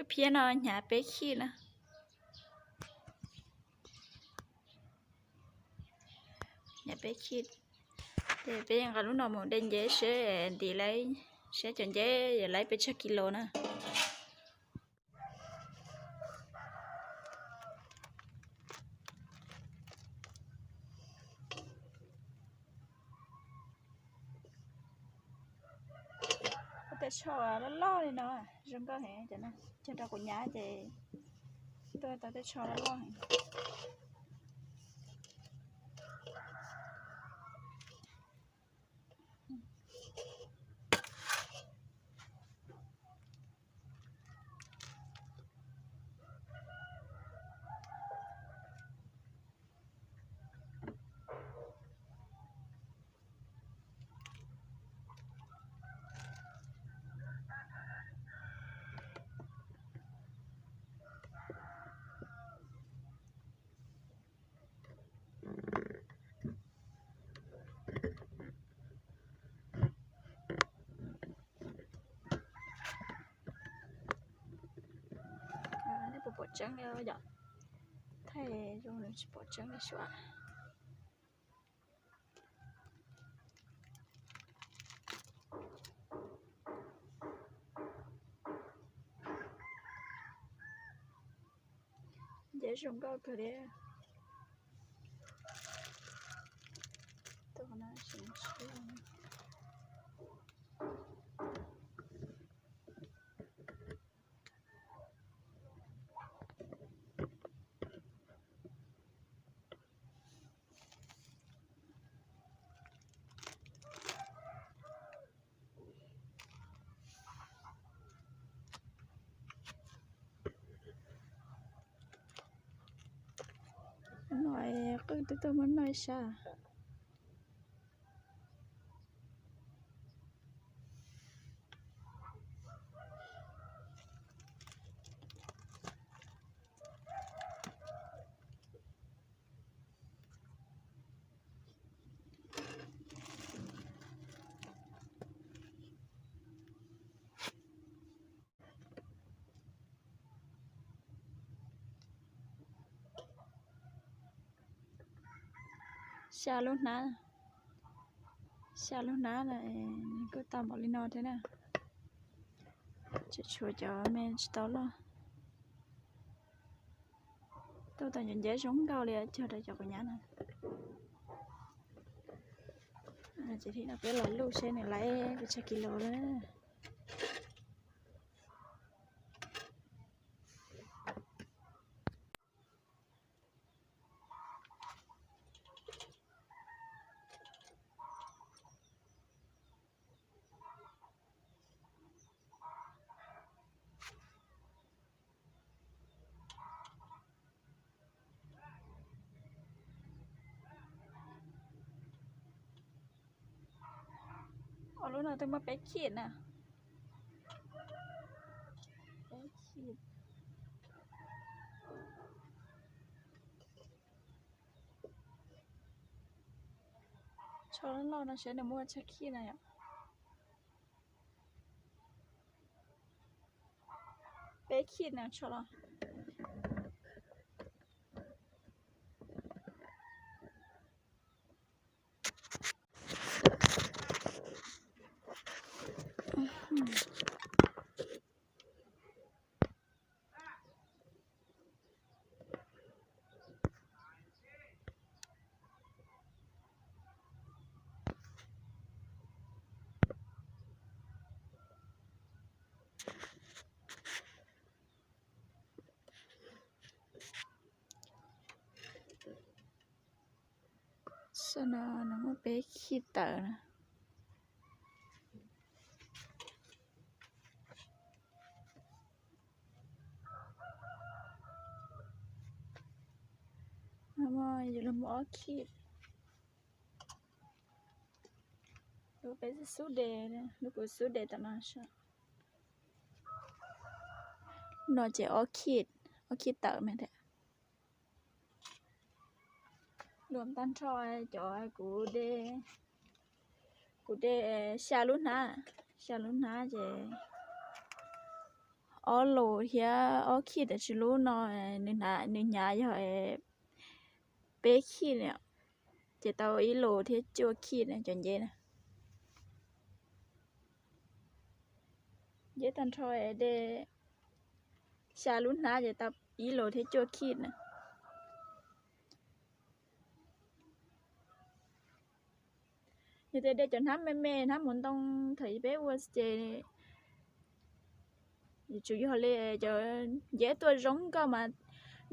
Phiab no hnyav peb khij na. Hnyav peb khij. Ces peb nqa lub no mus de nceb seb ntim laib, seb cov nceb yuav laib pes tsawg kis lus na. Ua tej tsho loj loj li no, zoo nkauj heev. Cog rau kuv nyab ces tuaj tau tej tsho loj loj heev. Nej puas pom tseeb li yom? Thaij zoo nws tsis pom tseeb li suav. Nceb zoo nkauj kawg li. No qwj twb tuaj muab noj ib sab. Xya lub hnab, xya lub hnab kuj tau npaum li no thiab na. Tseem tshuav cov me tsis tau loj. Tuaj tau cov nceb zoo nkauj li, cog rau cov quav nyab no. Ces peb los luj seb nws laib pes tsawg kis lus lawm. Ob lub no twb muaj peb khij na. Tsho loj loj no seb nws muaj tsawg khij na yom. Peb khij na tsho los. Xab no nws muaj peb khij tawm na. Muaj yus los muaj ob khij. Lub peb xub de, lub kuv xub de tom no. No ces ob khij, ob khij tawm me thiab. Luam tag nrho cov kuv de, kuv de xya lub hnab, xya lub hnab ces Ob los thiab ob khij tam sim lub no, nws hnyav yog peb khij na, ces tau ib los thiab cuaj khij na cov nceb na. Nceb tag nrho de xya lub hnab ces tau ib los thiab cuaj khij na. Yog tias de cov hnab me me, hnab mus ntoo thaum peb ua ces yuav tsum yog li cov nceb tuaj zoo nkauj mas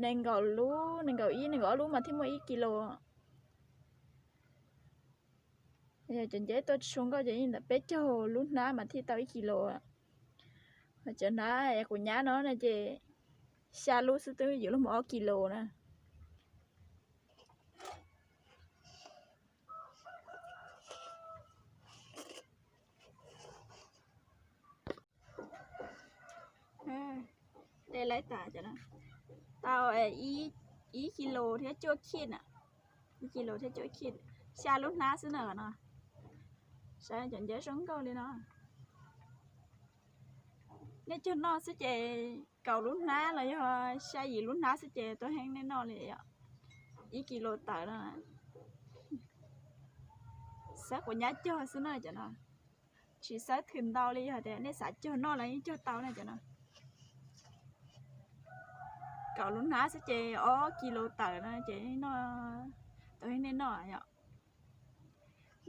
nees nkaum lub, nees nkaum ib, nees nkaum ob lub mas thiaj muaj ib kis los. Yog cov nceb tuaj tsis zoo nkauj ces yeej ntawm peb caug lub hnab mas thiaj tau ib kis los. Cov hnab quav nyab no no ces xya lub xwb twb yuav luag muaj ob kis los na. De lawv tas cov no tau ib kis los thiab cuaj khij na, ib kis los thiab cuaj khij, xya lub hnab xwb na no. Saib cov nceb zoo nkauj li no. Nej cog noj xwb ces kaum lub hnab los yog xya yim lub hnab xwb ces tuaj heev nej noj li yom. Ib kis los tawm no. Xawb quav nyab cog xwb na cov no. Tsis xawb thwm ntau li, yog tias nej xav cog noj los yeej cog tau na cov no. Kaum lub hnab xwb ces ob kis los tawm no ces noj, tuaj heev nej noj yom.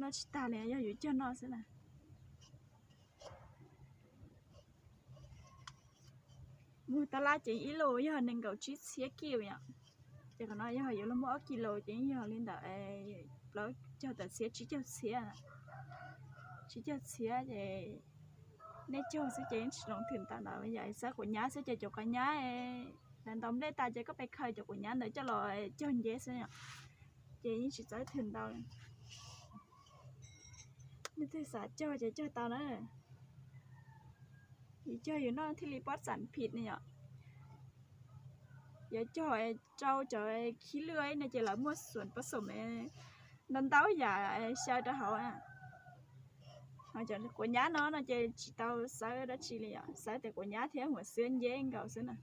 Noj tsis tag li yog yuav cog noj xwb na. Mus tab lab ces ib los yog nees nkaum tsib txhiab kij yom. Ces qhov no yog yuav luag muaj ob kis los ces yog li ntawm plaub caug tawm txhiab, tsib caug txhiab, tsib caug txhiab ces nej cog xwb ces tsis zoo thwm ntau ntawd yom. Xawb quav nyab xwb ces cov quav nyab ntau nplej tas ces koj pes khaws cov quav nyab ntawd coj los cog nceb xwb yom. Ces yeej tsis txawb thwm ntau. Nej twg xav cog ces cog tau na. Yus cog yus noj thiaj li pob txam phim ne yom. Yuav cog rau cov khib lwj no ces lawv muaj xuam pob xoom ntau ntau yam xyaw rau hauv. Ho cov quav nyab no no ces tsis tau xawb dab tsi li yom, xawb tias quav nyab thiab huam xiab nceb nkaus xwb na.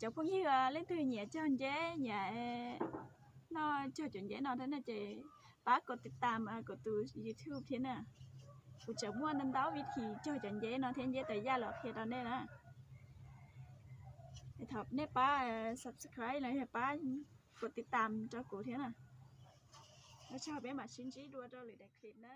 Cov phooj ywg leej twg nyiam cog nceb, nyiam noj cog cov nceb no thiab no ces pab kov tiv tam kuv tus YouTube thiab na. Kuv tseem muaj ntau ntau vib thim cog cov nceb no thiab nceb tas yaj los qhia rau nej na. Thov nej pab subscribe los yog pab kov tiv tam rau kuv thiab na. Ua tsaug, peb mam sib ntsib dua rau lwm daim clip na.